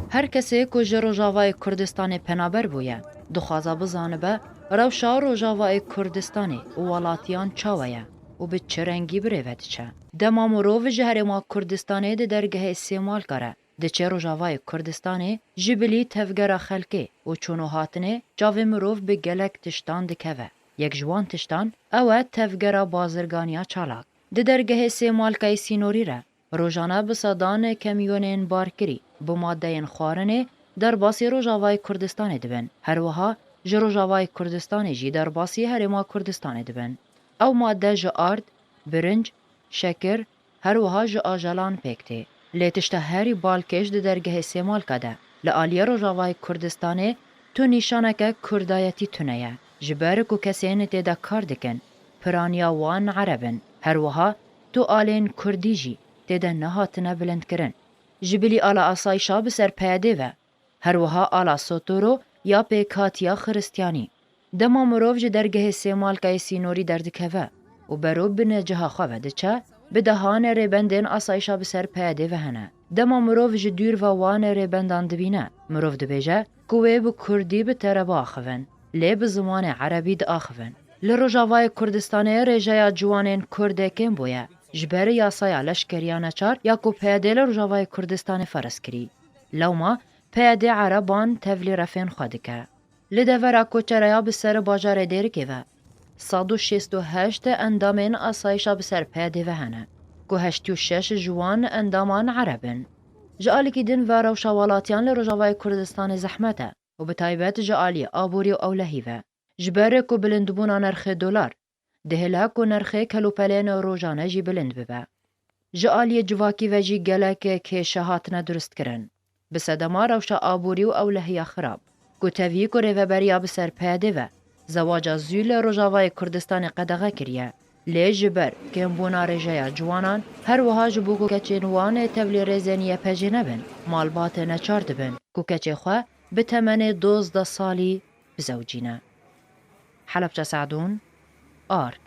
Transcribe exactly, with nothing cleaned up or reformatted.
Her kesê ku ji Rojavayê Kurdistanê penaber bûye, dixwaze bizanibe rewşa Rojavayê Kurdistanê û welatiyan çawa ye û bi çi rengî bi rê ve diçe. Dema mirov ji Herêma Kurdistanê di dergehê Sêmalka re diçe Rojavayê Kurdistanê, ji bilî tevgera xelkê û çûn û hatinê çavê mirov bi gelek tiştan dikeve. Yek ji wan tiştan ew e tevgera bazirganiya çalak. Di dergehê Sêmalkayê sînorî re rojane bi sedan kamyonên barkirî bi madeyên xwarinê derbasî Rojavayê Kurdistanê dibin. Her wiha ji Rojavayê Kurdistanê jî derbasî Herêma Kurdistanê dibin. Ew made ji ard, birinc, şekir, her wiha ji ajelan pêk tê. Lê tişta herî balkêş di dergehê Sêmalka de li aliyê Rojavayê Kurdistanê tu nîşaneke kurdayetî tune ye. Ji ber ku kesên tê de kar dikin, piraniya wan ereb in. Her wiha tu alên kurdî jî tê de nehatine bilindkirin. Ji bilî ala asayişa bi ser P Y D'ê ve, her wiha ala Sotoro ya pêkhatiya xiristiyanî. Dema mirov ji dergehê Sêmalkayê sînorî derdikeve û bero bineciha xwe ve diçe, bi dehan rêbendên asayişa bi ser P Y D'ê ve hene. Dema mirov ji dûr ve wan rêbendan dibîne, mirov dibêje ku wê bi kurdî bi te re biaxivin, lê bi zimanê erebî diaxivin. Li Rojavayê Kurdistanê rêjeya ciwanên kurd kêm bûye, ji ber yasaya leşkeriya neçar ya ku P Y D li Rojavayê Kurdistanê ferz kirî. Lewma P Y D ereban tevlî refên xwe dike. Li devera koçereya bi ser bajarê Dêrikê ve, sed û şêst û heşt endamên asayişa bi ser P Y D ve hene, ku heştê û şeş ji wan endaman ereb in. Ji alîkî din ve rewşa welatiyan li Rojavayê Kurdistanê zehmet e û bi taybet ji alî aborî û ewlehî ve. Ji ber ku bilindbûna nirxê dolar, dihêle ku nirxê kelûpelên rojane jî bilind bibe. Ji aliyê civakî ve jî gelek kêşe hatine durustkirin. Bi sedema rewşa aborî û ewlehiya xirab, ku tevî ku rêveberiya bi ser P Y D ve zewaca zû li Rojavayê Kurdistanê qedexe kiriye, lê ji ber kêmbûna rêjeya ciwanan, her wiha ji bo ku keçên wan ê tevlî rêzên Y P J nebin, malbat neçar dibin ku keçê xwe bi temenê dozdeh salî bizewicîne. Helebçe Sadûn, Ark.